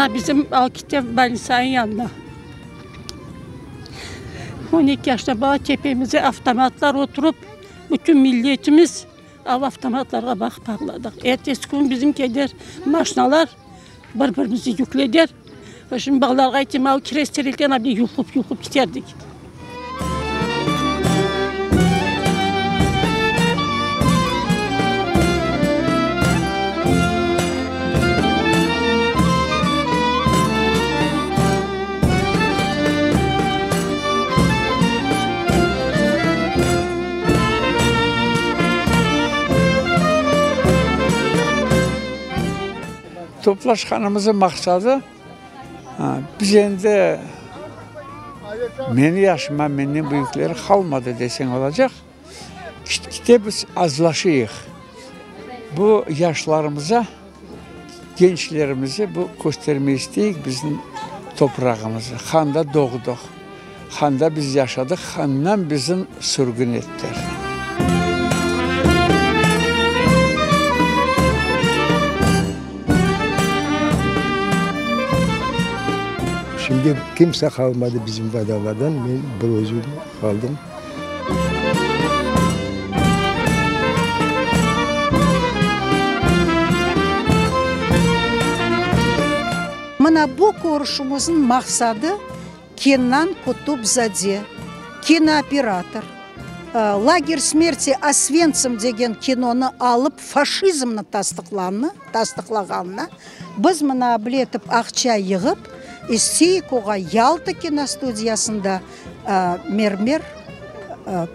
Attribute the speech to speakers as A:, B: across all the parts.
A: Mına bizim Alkite bolnitsanıñ yanına. 12 yaşında bala tepemize avtomatlar oturıp, bütün milletimiz av avtomatlarğa baqıp ağladıq. Ertesi kün bizim keder maşinalar bir-birimizi yükleder. Şimdi balalarğa aytayım, av kiresterilgen abi yulqup-yulqup kiterdik.
B: Toplaşqanımızın maqsadı, biz endi meni yaşıma menden büyükleri qalmadı deseñ olacaq, kite biz azlaşıyıq. Bu yaşlarımıza, gençlerimize bu köstermege isteyik bizim toprağımızı, handa doğdıq, handa biz yaşadıq, handan bizim sürgün ettiler.
C: Şimdi kimse qalmadı bizim badalardan, men bir özüm qaldım.
D: Mına bu körüşümizniñ maqsadı Kenan Kutub-zade, kinooperator, Lager smerti Osventsim degen kinonı alıp faşizmni tasdıqlağanına biz mına biletip aqça yığıp, isteyik oğa Yalta kinostudiyasında mermer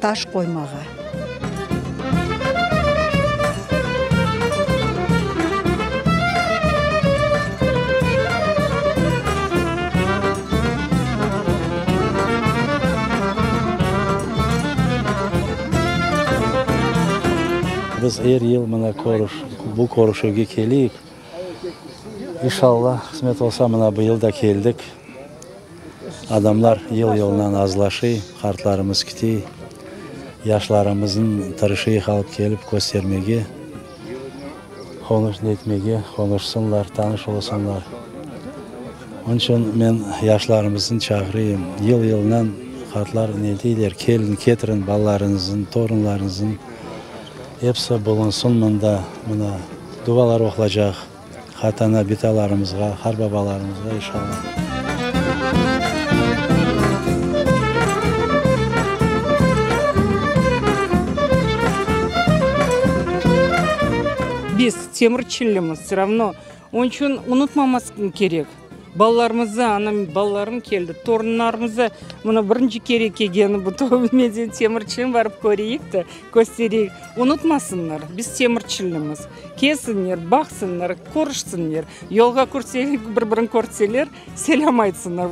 D: taş qoymağa.
E: Biz er yıl mına körüş, bu körüşüvge keleyik. İnşallah, qısmet olsa, mına bu yıl da keldik. Adamlar yıl-yıldan azlaşıy, qartlarımız kitiy. Yaşlarımıznı tırışıyıq alıp kelip köstermege, qonuş netmege, qonuşsınlar, tanış olsunlar. Onıñ içün men yaşlarımıznı çağırıyım, yıl-yıldan qartlar ne deyler, kelin, ketirin balalarıñıznı, torunlarıñıznı, episi bulunsın mında, mına, duvalar oqulacaq. Qartana, bitalarımızğa, qartbabalarımızğa inşallah.
F: Biz temirçilimiz, vse ravno. Onıñ içün unutmamaq kerek. Balalarımızı, ana, balalarım keldi, torunlarımızı, mına birinci kere kelgeni bu Temirçini barıp köreyik de, köstereyik. Unutmasınlar, biz temirçilimiz. Kelsinler, baqsınlar, körüşsinler. Yolğa körse, bir-birini körseler, selâm aytsınlar.